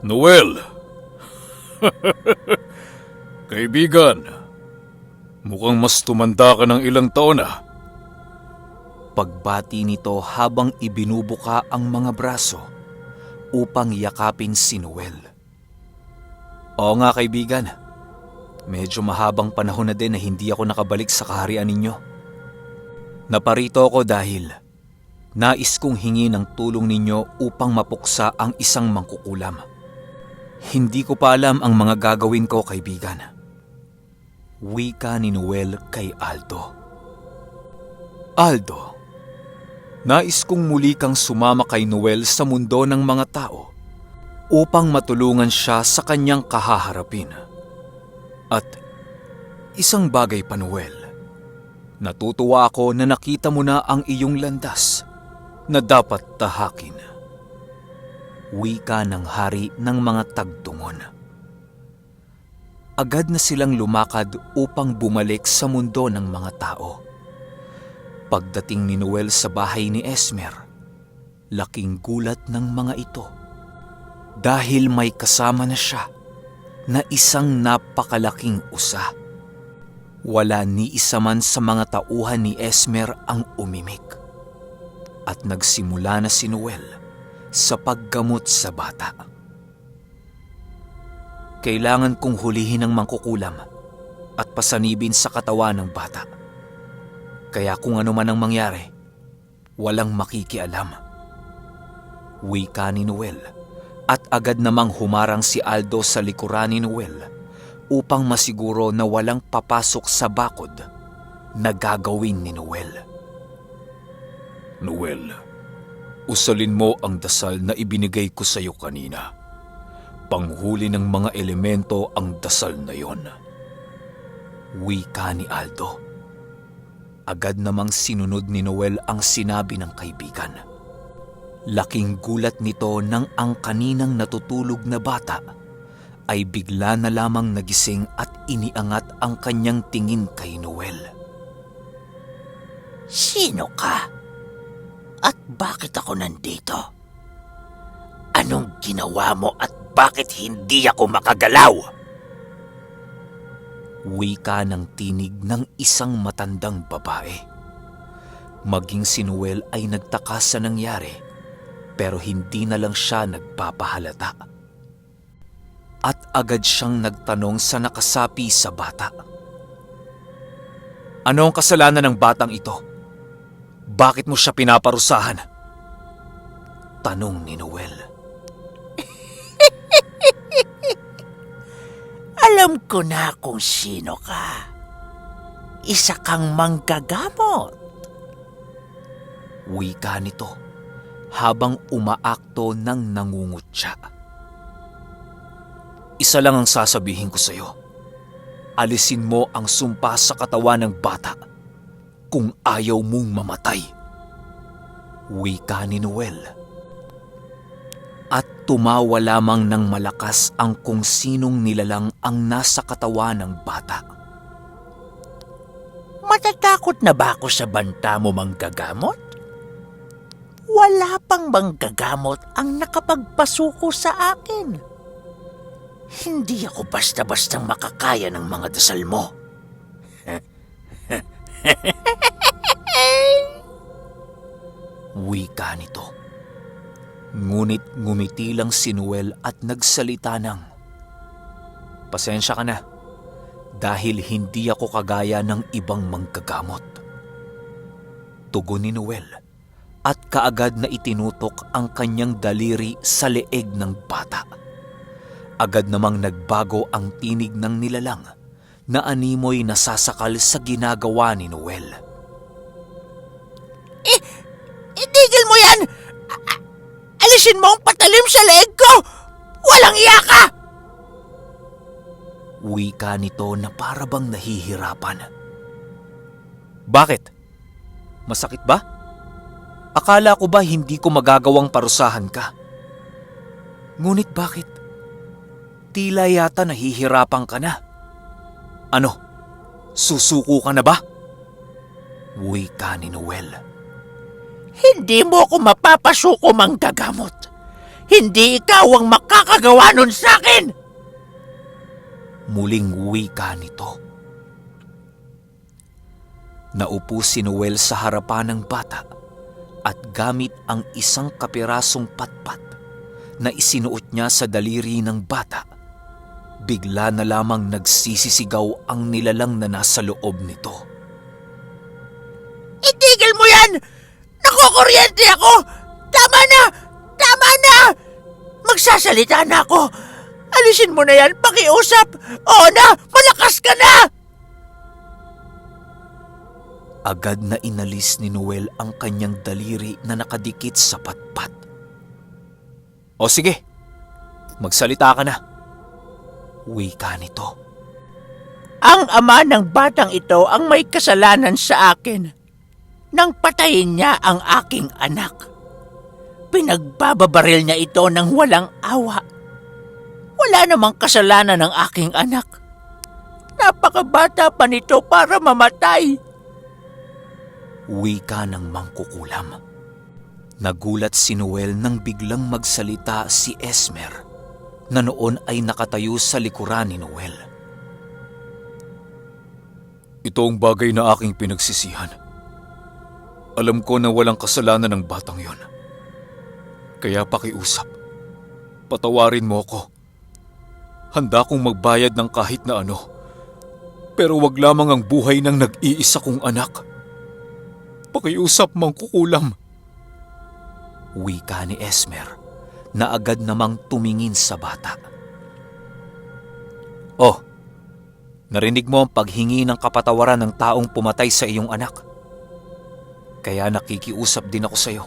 Noel! Kaibigan, mukhang mas tumanda ka ng ilang taon na. Pagbati nito habang ibinubuka ang mga braso upang yakapin si Noel. Oo nga kaibigan, medyo mahabang panahon na din na hindi ako nakabalik sa kaharian ninyo. Naparito ako dahil nais kong hingi ng tulong ninyo upang mapuksa ang isang mangkukulam. Hindi ko pa alam ang mga gagawin ko, kaibigan. Wika ni Noel kay Aldo. Aldo, nais kong muli kang sumama kay Noel sa mundo ng mga tao upang matulungan siya sa kanyang kahaharapin. At isang bagay pa, Noel, natutuwa ako na nakita mo na ang iyong landas na dapat tahakin. Wika ng hari ng mga tagtungon. Agad na silang lumakad upang bumalik sa mundo ng mga tao. Pagdating ni Noel sa bahay ni Esmer, laking gulat ng mga ito dahil may kasama na siya na isang napakalaking usa. Wala ni isa man sa mga tauhan ni Esmer ang umimik at nagsimula na si Noel sa paggamot sa bata. Kailangan kong hulihin ang mangkukulam at pasanibin sa katawan ng bata. Kaya kung ano man ang mangyari, walang makikialam. Wika ni Noel at agad namang humarang si Aldo sa likuran ni Noel upang masiguro na walang papasok sa bakod na gagawin ni Noel. Noel, usalin mo ang dasal na ibinigay ko sa iyo kanina. Panghuli ng mga elemento ang dasal na yon. Wika ni Aldo. Agad namang sinunod ni Noel ang sinabi ng kaibigan. Laking gulat nito nang ang kaninang natutulog na bata ay bigla na lamang nagising at iniangat ang kanyang tingin kay Noel. Sino ka? At bakit ako nandito? Anong ginawa mo at bakit hindi ako makagalaw? Wika ng tinig ng isang matandang babae. Maging si Noel ay nagtaka sa nangyari, pero hindi na lang siya nagpapahalata. At agad siyang nagtanong sa nakasapi sa bata. Ano ang kasalanan ng batang ito? Bakit mo siya pinaparusahan? Tanong ni Noel. Alam ko na kung sino ka. Isa kang manggagamot. Wika nito habang umaakto ng nangungutya. Isa lang ang sasabihin ko sa iyo. Alisin mo ang sumpa sa katawan ng bata kung ayaw mong mamatay. Wika ni Noel. At tumawa lamang ng malakas ang kung sinong nilalang ang nasa katawan ng bata. Matatakot na ba ako sa banta mo, manggagamot? Wala pang manggagamot ang nakapagpasuko sa akin. Hindi ako basta-bastang makakaya ng mga dasal mo. Wika nito. Ngunit ngumiti lang si Noel at nagsalita ng, pasensya ka na, dahil hindi ako kagaya ng ibang manggagamot. Tugon ni Noel at kaagad na itinutok ang kanyang daliri sa leeg ng bata. Agad namang nagbago ang tinig ng nilalang na animoy nasasakal sa ginagawa ni Noel. Itigil mo yan! Alisin mo ang patalim sa leeg ko! Walang iya ka! Wika nito na parabang nahihirapan. Bakit? Masakit ba? Akala ko ba hindi ko magagawang parusahan ka? Ngunit bakit? Tila yata nahihirapan ka na. Ano? Susuko ka na ba? Wika ni Noel. Hindi mo ako mapapasuko, manggagamot. Hindi ikaw ang makakagawa nun sa akin! Muling wika nito. Naupo si Noel sa harapan ng bata at gamit ang isang kapirasong patpat na isinuot niya sa daliri ng bata, bigla na lamang nagsisisigaw ang nilalang na nasa loob nito. Itigil mo yan! Nakukuryente ako! Tama na! Tama na! Magsasalita na ako! Alisin mo na yan! Pakiusap! Oo na! Malakas ka na! Agad na inalis ni Noel ang kanyang daliri na nakadikit sa patpat. O sige, magsalita ka na. Wika nito. Ang ama ng batang ito ang may kasalanan sa akin nang patayin niya ang aking anak. Pinagbababaril niya ito ng walang awa. Wala namang kasalanan ng aking anak. Napakabata pa nito para mamatay. Wika ng mangkukulam. Nagulat si Noel nang biglang magsalita si Esmer, na noon ay nakatayo sa likuran ni Noel. Ito ang bagay na aking pinagsisihan. Alam ko na walang kasalanan ng batang yon. Kaya pakiusap, patawarin mo ako. Handa kong magbayad ng kahit na ano, pero wag lamang ang buhay ng nag-iisa kong anak. Pakiusap, mangkukulam. Wika ni Esmer, na agad namang tumingin sa bata. Oh, narinig mo ang paghingi ng kapatawaran ng taong pumatay sa iyong anak. Kaya nakikiusap din ako sa iyo.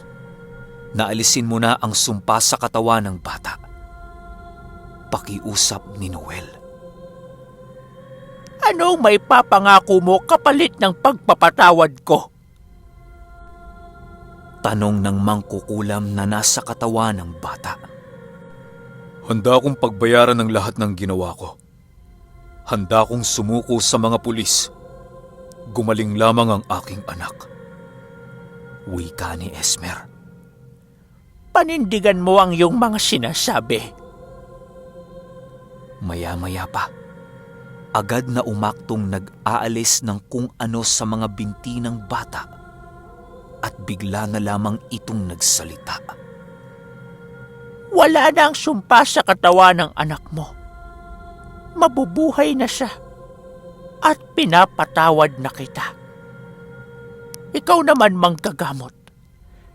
Naalisin mo na ang sumpa sa katawan ng bata. Pakiusap ni Noel. Anong may papangako mo kapalit ng pagpapatawad ko? Tanong ng mangkukulam na nasa katawan ng bata. Handa akong pagbayaran ng lahat ng ginawa ko. Handa akong sumuko sa mga pulis. Gumaling lamang ang aking anak. Wika ni Esmer. Panindigan mo ang iyong mga sinasabi. Maya-maya pa, agad na umaktong nag-aalis ng kung ano sa mga binti ng bata at bigla na lamang itong nagsalita. Wala na ang sumpa sa katawan ng anak mo. Mabubuhay na siya at pinapatawad na kita. Ikaw naman, manggagamot.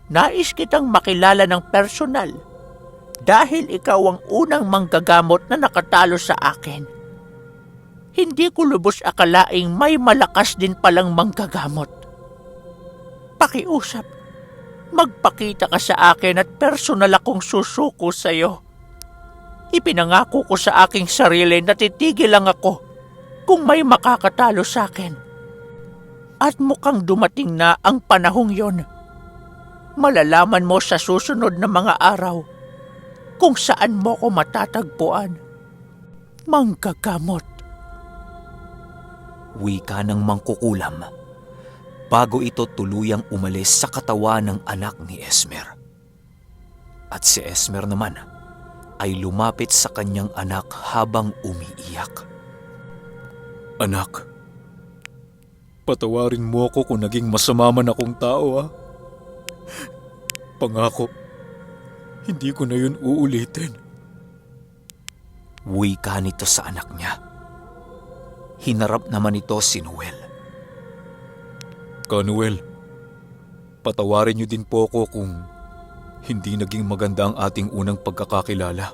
Nais kitang makilala ng personal dahil ikaw ang unang manggagamot na nakatalo sa akin. Hindi ko lubos akalaing may malakas din palang manggagamot. Pakiusap, magpakita ka sa akin at personal akong susuko sa iyo. Ipinangako ko sa aking sarili na titigil lang ako kung may makakatalo sa akin. At mukhang dumating na ang panahong yon. Malalaman mo sa susunod na mga araw kung saan mo ko matatagpuan. Manggagamot. Wika ng mangkukulam bago ito tuluyang umalis sa katawan ng anak ni Esmer. At si Esmer naman ay lumapit sa kanyang anak habang umiiyak. Anak, patawarin mo ako kung naging masama man akong tao, ha? Pangako, hindi ko na yun uulitin. Wika nito sa anak niya. Hinarap naman ito si Noel. Noel, patawarin niyo din po ako kung hindi naging maganda ang ating unang pagkakakilala.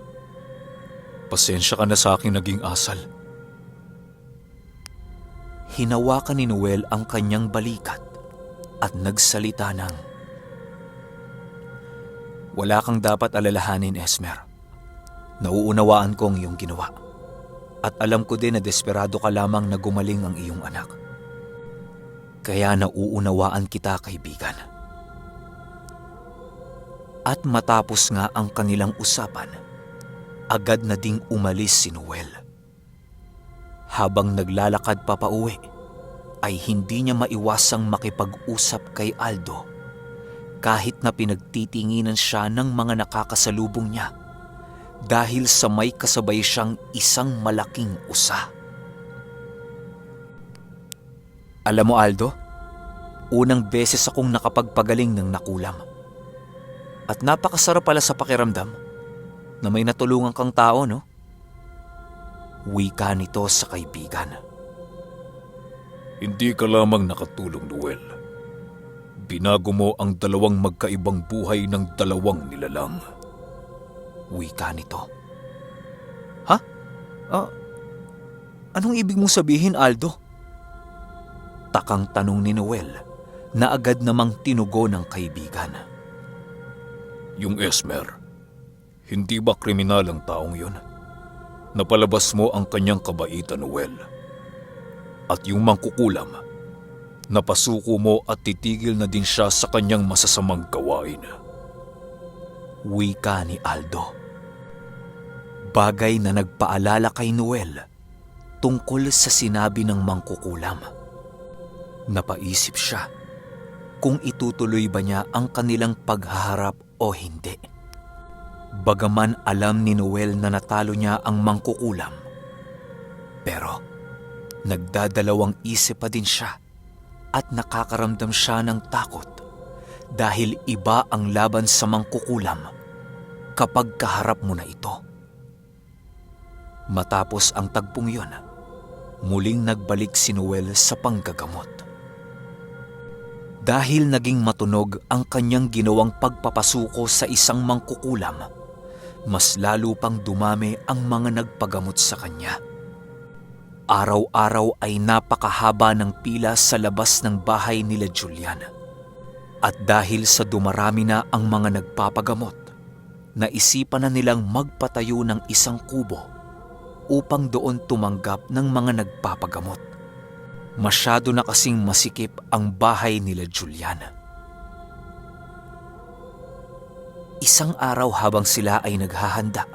Pasensya ka na sa aking naging asal. Hinawakan ni Noel ang kanyang balikat at nagsalita ng, wala kang dapat alalahanin, Esmer. Nauunawaan ko ang iyong ginawa. At alam ko din na desperado ka lamang na gumaling ang iyong anak. Kaya nauunawaan kita, kaibigan. At matapos nga ang kanilang usapan, agad na ding umalis si Noel. Habang naglalakad papauwi, ay hindi niya maiwasang makipag-usap kay Aldo kahit na pinagtitinginan siya ng mga nakakasalubong niya dahil sa may kasabay siyang isang malaking usa. Alam mo, Aldo, unang beses akong nakapagpagaling ng nakulam. At napakasarap pala sa pakiramdam na may natulungan kang tao, no? Wika nito sa kaibigan. Hindi ka lamang nakatulong, Noel. Binago mo ang dalawang magkaibang buhay ng dalawang nilalang. Wika nito. Ha? Anong ibig mong sabihin, Aldo? Takang tanong ni Noel na agad namang tinugo ng kaibigan. Yung Esmer, hindi ba kriminal ang taong yun? Napalabas mo ang kanyang kabaitan, Noel. At yung mangkukulam, napasuko mo at titigil na din siya sa kanyang masasamang gawain. Wika ni Aldo. Bagay na nagpaalala kay Noel tungkol sa sinabi ng mangkukulam. Napaisip siya kung itutuloy ba niya ang kanilang paghaharap o hindi. Bagaman alam ni Noel na natalo niya ang mangkukulam, pero nagdadalawang isip pa din siya at nakakaramdam siya ng takot dahil iba ang laban sa mangkukulam kapag kaharap mo na ito. Matapos ang tagpong yun, muling nagbalik si Noel sa panggagamot. Dahil naging matunog ang kanyang ginawang pagpapasuko sa isang mangkukulam, mas lalo pang dumami ang mga nagpagamot sa kanya. Araw-araw ay napakahaba ng pila sa labas ng bahay nila Julian. At dahil sa dumarami na ang mga nagpapagamot, naisipan na nilang magpatayo ng isang kubo upang doon tumanggap ng mga nagpapagamot. Masyado na kasing masikip ang bahay nila Julian. Isang araw habang sila ay naghahanda,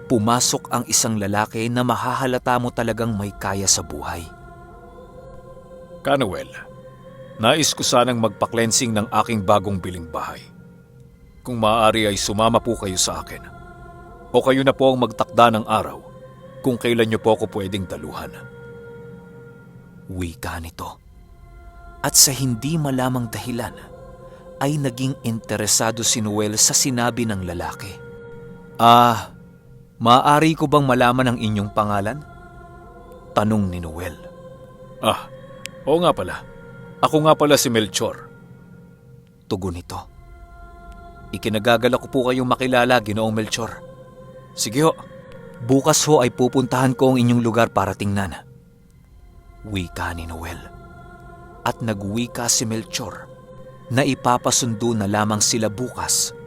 pumasok ang isang lalaki na mahahalata mo talagang may kaya sa buhay. Noel, nais ko sanang magpa-cleansing ng aking bagong biling bahay. Kung maaari ay sumama po kayo sa akin. O kayo na po ang magtakda ng araw kung kailan niyo po ako pwedeng daluhan. Wika nito. At sa hindi malamang dahilan, ay naging interesado si Noel sa sinabi ng lalaki. Maaari ko bang malaman ang inyong pangalan? Tanong ni Noel. Oo nga pala. Ako nga pala si Melchor. Tugon nito. Ikinagagalak ko po kayong makilala, Ginoong Melchor. Sige ho, bukas ho ay pupuntahan ko ang inyong lugar para tingnan. Wika ni Noel. At nagwika si Melchor na ipapasundo na lamang sila bukas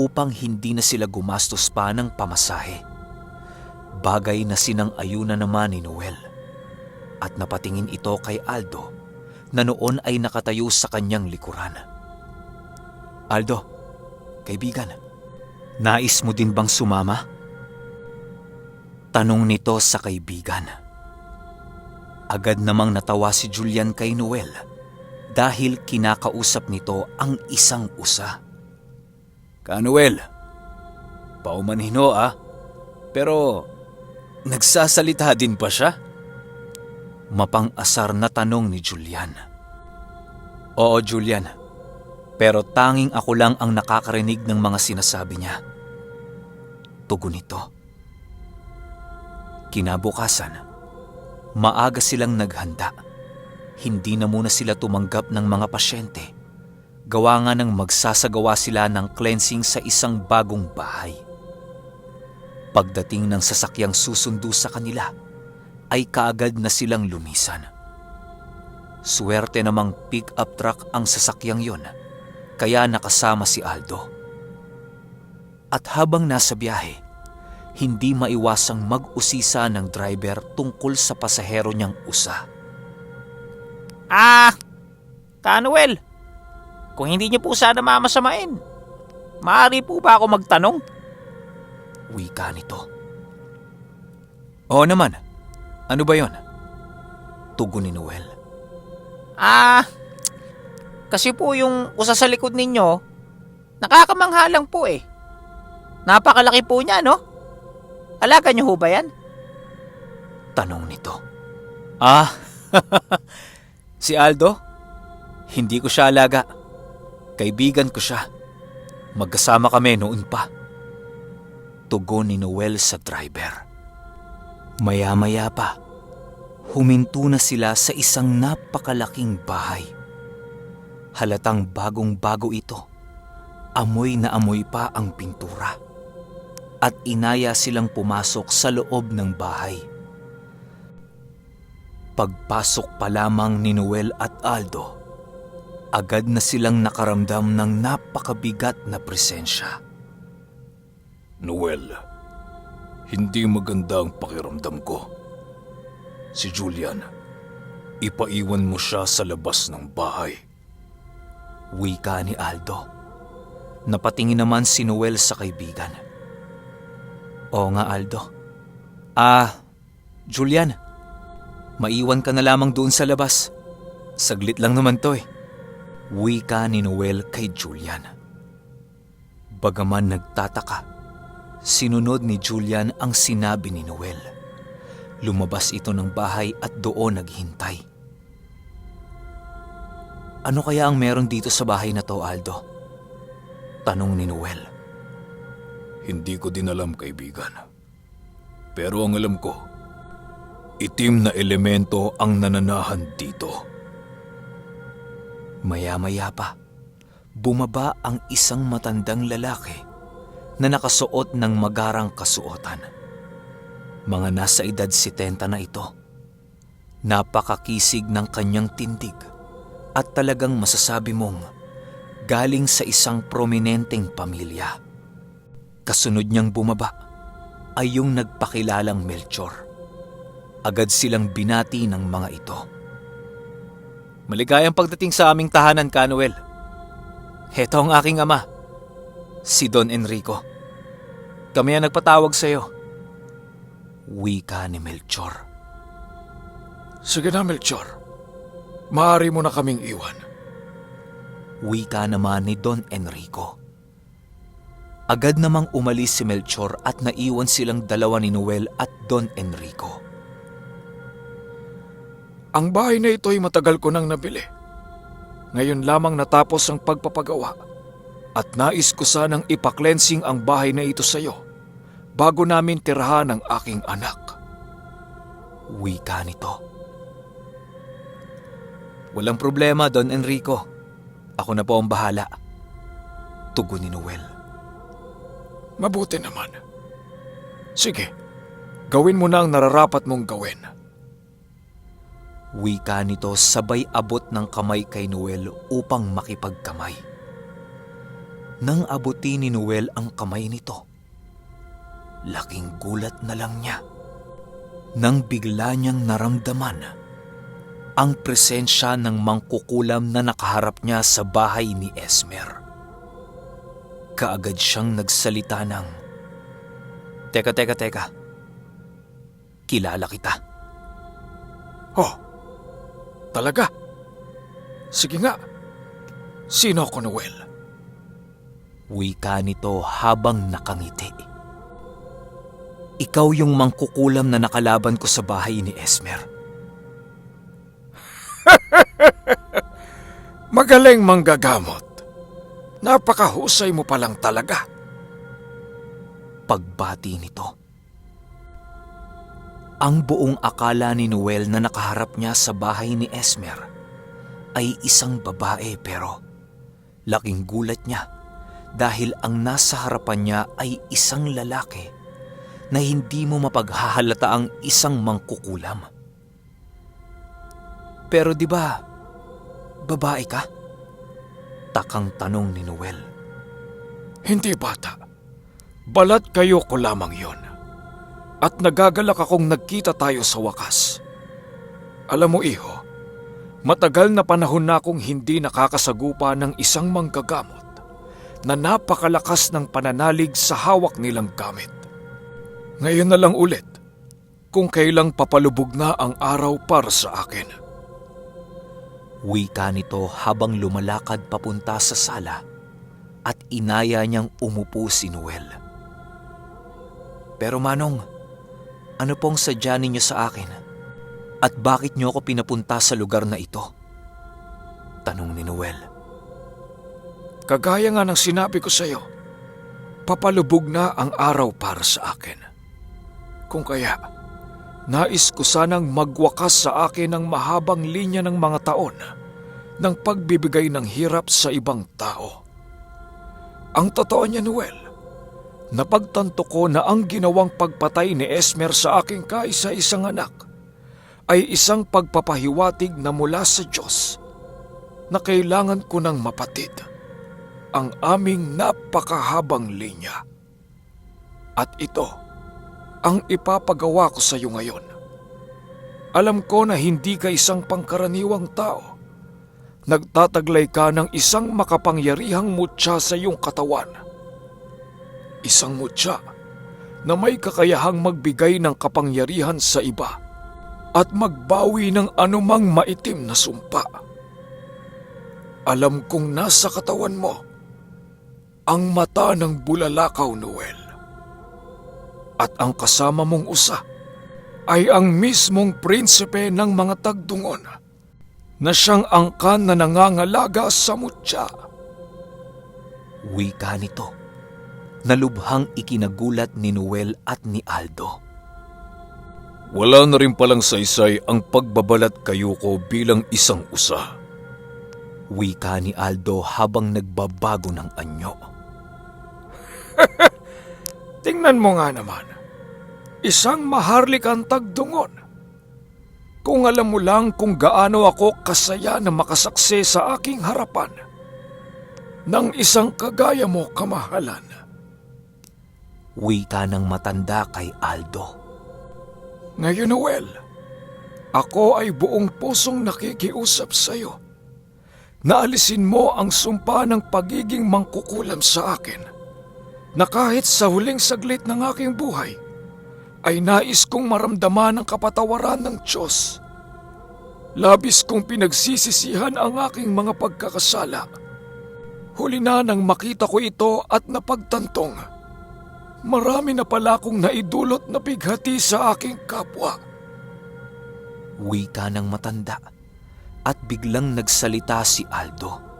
upang hindi na sila gumastos pa ng pamasahe. Bagay na sinang-ayunan naman ni Noel. At napatingin ito kay Aldo na noon ay nakatayo sa kanyang likuran. Aldo, kaibigan, nais mo din bang sumama? Tanong nito sa kaibigan. Agad namang natawa si Julian kay Noel dahil kinakausap nito ang isang usa. Noel, paumanhin ho pero nagsasalita din pa siya? Mapang-asar na tanong ni Julian. Oo, Julian, pero tanging ako lang ang nakakarinig ng mga sinasabi niya. Tugon nito. Kinabukasan, maaga silang naghanda. Hindi na muna sila tumanggap ng mga pasyente. Gawa nga ng magsasagawa sila ng cleansing sa isang bagong bahay. Pagdating ng sasakyang susundo sa kanila, ay kaagad na silang lumisan. Swerte namang pick-up truck ang sasakyang yon, kaya nakasama si Aldo. At habang nasa biyahe, hindi maiwasang mag-usisa ng driver tungkol sa pasahero niyang usa. Noel, kung hindi niyo po sana mamasamain, maaari po ba ako magtanong? Wika nito. Oo naman, ano ba yon? Tugon ni Noel. Kasi po yung usa sa likod ninyo, nakakamangha lang po eh. Napakalaki po niya, no? Alaga niyo ho ba yan? Tanong nito. Ah, si Aldo? Hindi ko siya alaga. Kaibigan ko siya. Magkasama kami noon pa. Tugon ni Noel sa driver. Maya-maya pa, huminto na sila sa isang napakalaking bahay. Halatang bagong-bago ito. Amoy na amoy pa ang pintura. At inaya silang pumasok sa loob ng bahay. Pagpasok pa lamang ni Noel at Aldo, agad na silang nakaramdam ng napakabigat na presensya. Noel, hindi maganda ang pakiramdam ko. Si Julian, ipaiwan mo siya sa labas ng bahay. Wika ni Aldo. Napatingin naman si Noel sa kaibigan. Oo nga, Aldo. Julian, maiwan ka na lamang doon sa labas. Saglit lang naman to eh. Wika ni Noel kay Julian. Bagaman nagtataka, sinunod ni Julian ang sinabi ni Noel. Lumabas ito ng bahay at doon naghintay. Ano kaya ang meron dito sa bahay na to, Aldo? Tanong ni Noel. Hindi ko din alam, kaibigan. Pero ang alam ko, itim na elemento ang nananahan dito. Maya-maya pa, bumaba ang isang matandang lalaki na nakasuot ng magarang kasuotan. Mga nasa edad 70 na ito. Napakakisig ng kanyang tindig at talagang masasabi mong galing sa isang prominenteng pamilya. Kasunod niyang bumaba ay yung nagpakilalang Melchor. Agad silang binati ng mga ito. Maligayang pagdating sa aming tahanan, Noel. Heto ang aking ama, si Don Enrico. Kami ang nagpatawag sa iyo. Wika ni Melchor. Sige na, Melchor. Maaari mo na kaming iwan. Wika naman ni Don Enrico. Agad namang umalis si Melchor at naiwan silang dalawa ni Noel at Don Enrico. Ang bahay na ito ay matagal ko nang nabili. Ngayon lamang natapos ang pagpapagawa at nais ko sanang ipaklensing ang bahay na ito sa iyo bago namin tirahan ang aking anak. Wika nito. Walang problema, Don Enrico. Ako na po ang bahala. Tugon ni Noel. Mabuti naman. Sige, gawin mo na ang nararapat mong gawin. Wika nito sabay abot ng kamay kay Noel upang makipagkamay. Nang abutin ni Noel ang kamay nito, laking gulat na lang niya nang bigla niyang naramdaman ang presensya ng mangkukulam na nakaharap niya sa bahay ni Esmer. Kaagad siyang nagsalita ng, Teka. Kilala kita. Oh, talaga? Sige nga. Sino ako, Noel? Wika nito habang nakangiti. Ikaw yung mangkukulam na nakalaban ko sa bahay ni Esmer. Magaling manggagamot. Napakahusay mo palang talaga. Pagbati nito. Ang buong akala ni Noel na nakaharap niya sa bahay ni Esmer ay isang babae, pero laking gulat niya dahil ang nasa harapan niya ay isang lalaki na hindi mo mapaghahalata ang isang mangkukulam. Pero di ba, babae ka? Takang tanong ni Noel. Hindi, bata. Balat kayo ko lamang yon. At nagagalak akong nagkita tayo sa wakas. Alam mo, iho, matagal na panahon na akong hindi nakakasagupa ng isang manggagamot na napakalakas ng pananalig sa hawak nilang gamit. Ngayon na lang ulit, kung kailang papalubog na ang araw para sa akin. Wika nito habang lumalakad papunta sa sala at inaya niyang umupo si Noel. Pero Manong, Ano pong sadya ninyo sa akin? At bakit niyo ako pinapunta sa lugar na ito? Tanong ni Noel. Kagaya nga ng sinabi ko sa'yo, papalubog na ang araw para sa akin. Kung kaya, nais ko sanang magwakas sa akin ang mahabang linya ng mga taon ng pagbibigay ng hirap sa ibang tao. Ang totoo niya, Noel, napagtanto ko na ang ginawang pagpatay ni Esmer sa aking kaisa-isang anak ay isang pagpapahiwatig na mula sa Diyos na kailangan ko ng mapatid ang aming napakahabang linya. At ito ang ipapagawa ko sa iyo ngayon. Alam ko na hindi ka isang pangkaraniwang tao. Nagtataglay ka ng isang makapangyarihang mutya sa iyong katawan. Isang mutya na may kakayahang magbigay ng kapangyarihan sa iba at magbawi ng anumang maitim na sumpa. Alam kong nasa katawan mo ang mata ng bulalakaw, Noel. At ang kasama mong usa ay ang mismong prinsipe ng mga tagdungon na siyang angkan na nangangalaga sa mutya. Wika nito na lubhang ikinagulat ni Noel at ni Aldo. Wala na rin palang saysay ang pagbabalat kayo ko bilang isang usa. Wika ni Aldo habang nagbabago ng anyo. Tingnan mo nga naman, isang maharlikang tagdungon. Kung alam mo lang kung gaano ako kasaya na makasaksi sa aking harapan ng isang kagaya mo, kamahalan. Wika ng matanda kay Aldo. Ngayon, Noel, ako ay buong pusong nakikiusap sa iyo. Naalisin mo ang sumpa ng pagiging mangkukulam sa akin na kahit sa huling saglit ng aking buhay ay nais kong maramdaman ang kapatawaran ng Diyos. Labis kong pinagsisisihan ang aking mga pagkakasala. Huli na nang makita ko ito at napagtantong, marami na pala akong naidulot na bighati sa aking kapwa. Wika ng matanda at biglang nagsalita si Aldo.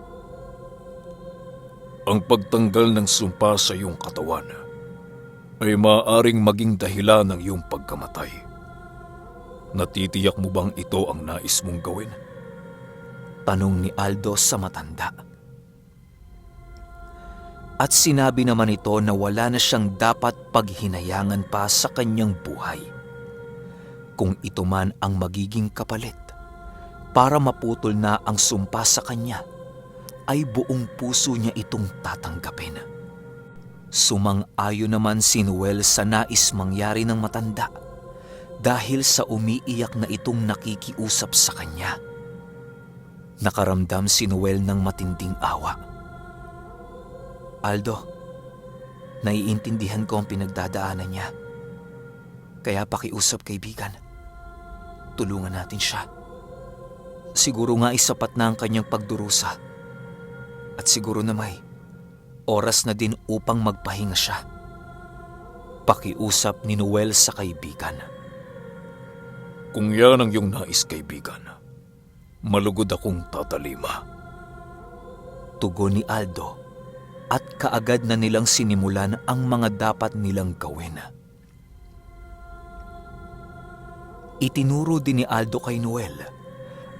Ang pagtanggal ng sumpa sa iyong katawan ay maaaring maging dahilan ng iyong pagkamatay. Natitiyak mo bang ito ang nais mong gawin? Tanong ni Aldo sa matanda. At sinabi naman ito na wala na siyang dapat paghinayangan pa sa kanyang buhay. Kung ito man ang magiging kapalit para maputol na ang sumpa sa kanya, ay buong puso niya itong tatanggapin. Sumang-ayon naman si Noel sa nais mangyari ng matanda dahil sa umiiyak na itong nakikiusap sa kanya. Nakaramdam si Noel ng matinding awa. Aldo, naiintindihan ko ang pinagdadaanan niya. Kaya pakiusap, kaibigan. Tulungan natin siya. Siguro nga isapat na ang kanyang pagdurusa. At siguro na may oras na din upang magpahinga siya. Pakiusap ni Noel sa kaibigan. Kung yan ang iyong nais, kaibigan, malugod akong tatalima. Tugon ni Aldo at kaagad na nilang sinimulan ang mga dapat nilang gawin. Itinuro din ni Aldo kay Noel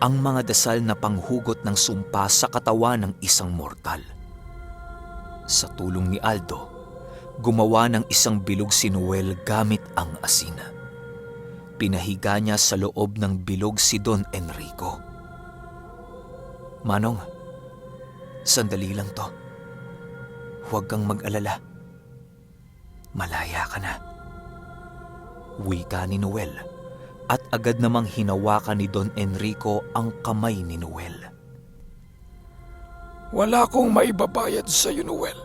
ang mga dasal na panghugot ng sumpa sa katawan ng isang mortal. Sa tulong ni Aldo, gumawa ng isang bilog si Noel gamit ang asin. Pinahiga niya sa loob ng bilog si Don Enrico. Manong, sandali lang to. Huwag kang mag-alala. Malaya ka na. Wika ni Noel at agad namang hinawakan ni Don Enrico ang kamay ni Noel. Wala akong maibabayad sa iyo, Noel.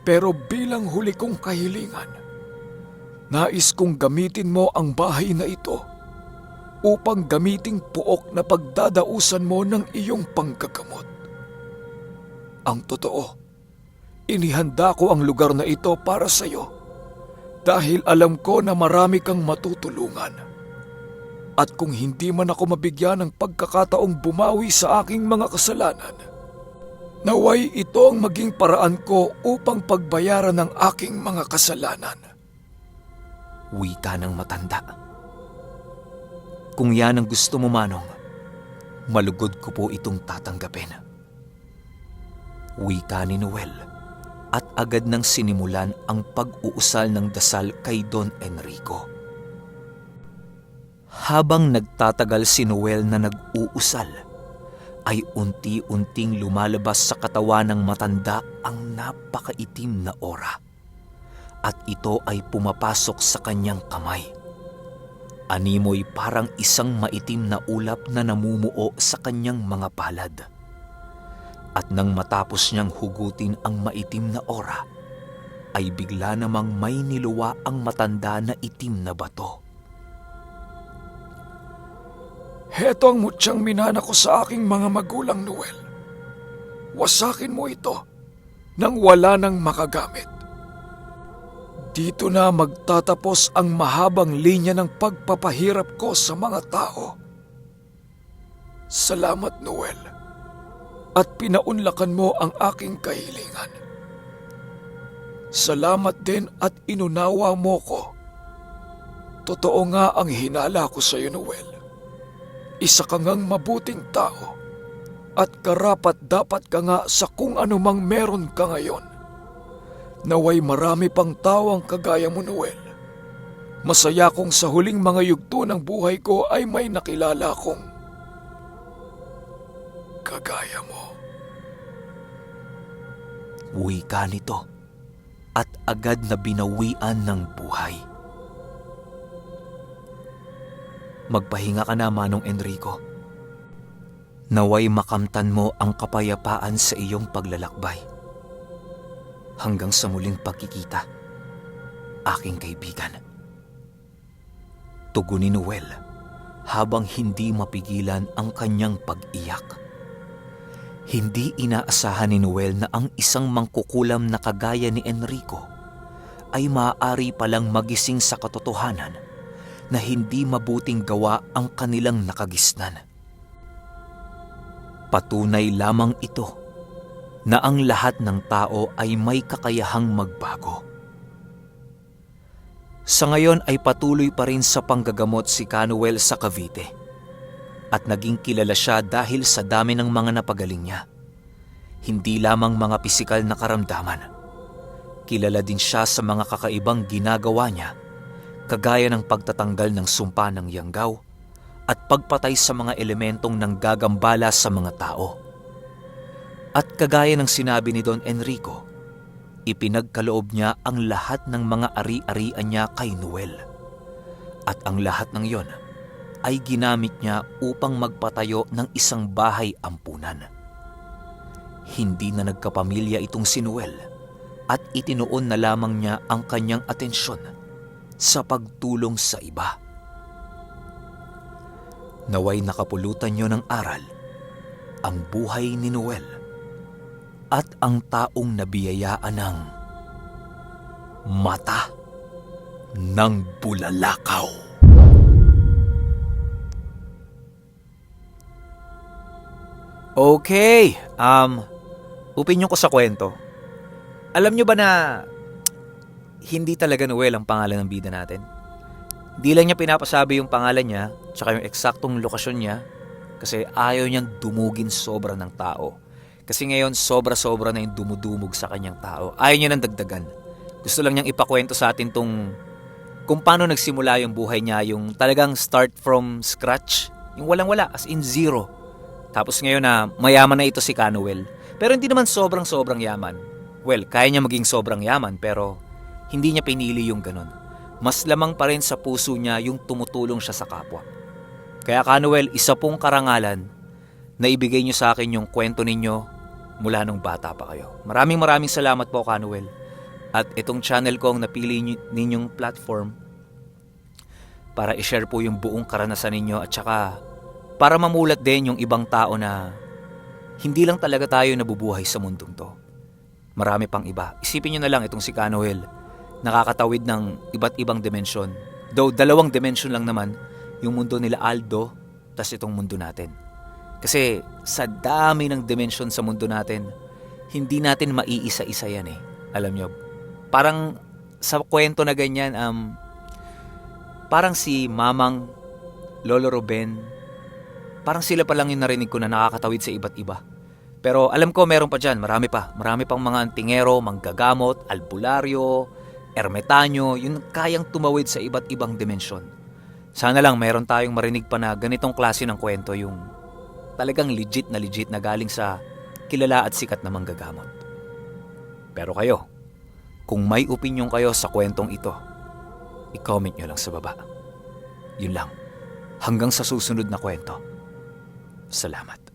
Pero bilang huli kong kahilingan, nais kong gamitin mo ang bahay na ito upang gamiting puok na pagdadausan mo ng iyong panggagamot. Ang totoo, inihanda ko ang lugar na ito para sa iyo Dahil alam ko na marami kang matutulungan. At kung hindi man ako mabigyan ng pagkakataong bumawi sa aking mga kasalanan, naway ito ang maging paraan ko upang pagbayaran ng aking mga kasalanan. Wika ng matanda. Kung yan ang gusto mo, Manong, malugod ko po itong tatanggapin. Wika ni Noel at agad nang sinimulan ang pag-uusal ng dasal kay Don Enrico. Habang nagtatagal si Noel na nag-uusal, ay unti-unting lumalabas sa katawan ng matanda ang napakaitim na aura. At ito ay pumapasok sa kanyang kamay. Animoy parang isang maitim na ulap na namumuo sa kanyang mga palad. At nang matapos niyang hugutin ang maitim na aura, ay bigla namang may niluwa ang matanda na itim na bato. Heto ang mutyang minana ko sa aking mga magulang, Noel. Wasakin mo ito nang wala nang makagamit. Dito na magtatapos ang mahabang linya ng pagpapahirap ko sa mga tao. Salamat, Noel. At pinaunlakan mo ang aking kahilingan. Salamat din at inunawa mo ko. Totoo nga ang hinala ko sa iyo, Noel. Isa ka ngang mabuting tao at karapat-dapat ka nga sa kung anumang meron ka ngayon. Naway marami pang tao ang kagaya mo, Noel. Masaya kong sa huling mga yugto ng buhay ko ay may nakilala kong kagaya mo. Wika nito at agad na binawian ng buhay. Magpahinga ka na, Manong Enrico. Naway makamtan mo ang kapayapaan sa iyong paglalakbay. Hanggang sa muling pagkikita, aking kaibigan. Tugon ni Noel habang hindi mapigilan ang kanyang pag-iyak. Hindi inaasahan ni Noel na ang isang mangkukulam na kagaya ni Enrico ay maaari palang magising sa katotohanan na hindi mabuting gawa ang kanilang nakagisnan. Patunay lamang ito na ang lahat ng tao ay may kakayahang magbago. Sa ngayon ay patuloy pa rin sa panggagamot si Canuel sa Cavite at naging kilala siya dahil sa dami ng mga napagaling niya. Hindi lamang mga pisikal na karamdaman. Kilala din siya sa mga kakaibang ginagawa niya, kagaya ng pagtatanggal ng sumpa ng yanggaw at pagpatay sa mga elementong nanggagambala sa mga tao. At kagaya ng sinabi ni Don Enrico, ipinagkaloob niya ang lahat ng mga ari-arian niya kay Noel. At ang lahat ng iyon ay ginamit niya upang magpatayo ng isang bahay ampunan. Hindi na nagkapamilya itong si Noel at itinuon na lamang niya ang kanyang atensyon sa pagtulong sa iba. Naway nakapulutan niyo ng aral ang buhay ni Noel at ang taong nabiyayaan ng mata ng bulalakaw. Okay, opinyon ko sa kwento. Alam nyo ba na hindi talaga Noel ang pangalan ng bida natin? Di lang niya pinapasabi yung pangalan niya tsaka yung eksaktong lokasyon niya kasi ayaw niyang dumugin sobra ng tao. Kasi ngayon sobra-sobra na yung dumudumog sa kanyang tao. Ayaw niya nang dagdagan. Gusto lang niyang ipakwento sa atin kung paano nagsimula yung buhay niya, yung talagang start from scratch, yung walang-wala, as in zero. Tapos ngayon na mayaman na ito si Canuel. Pero hindi naman sobrang-sobrang yaman. Well, kaya niya maging sobrang yaman pero hindi niya pinili yung ganun. Mas lamang pa rin sa puso niya yung tumutulong siya sa kapwa. Kaya Canuel, isa pong karangalan na ibigay niyo sa akin yung kwento ninyo mula nung bata pa kayo. Maraming salamat po, Canuel. At itong channel ko ang napili ninyong platform para i-share po yung buong karanasan ninyo at saka para mamulat din yung ibang tao na hindi lang talaga tayo nabubuhay sa mundong to. Marami pang iba. Isipin nyo na lang itong si Canuel. nakakatawid ng iba't ibang dimensyon. Though 2 dimensyon lang naman, yung mundo nila Aldo, tas itong mundo natin. Kasi sa dami ng dimensyon sa mundo natin, hindi natin maiisa-isa yan eh. Alam nyo, parang sa kwento na ganyan, parang si Mamang, Lolo Ruben, parang sila pa lang yung narinig ko na nakakatawid sa iba't iba. Pero alam ko meron pa dyan, marami pang mga antingero, manggagamot, albularyo, ermetanyo, yung kayang tumawid sa iba't ibang dimensyon. Sana lang meron tayong marinig pa na ganitong klase ng kwento, yung talagang legit na galing sa kilala at sikat na manggagamot. Pero kayo, kung may opinion kayo sa kwentong ito, i-comment nyo lang sa baba. Yun lang. Hanggang sa susunod na kwento. Salamat.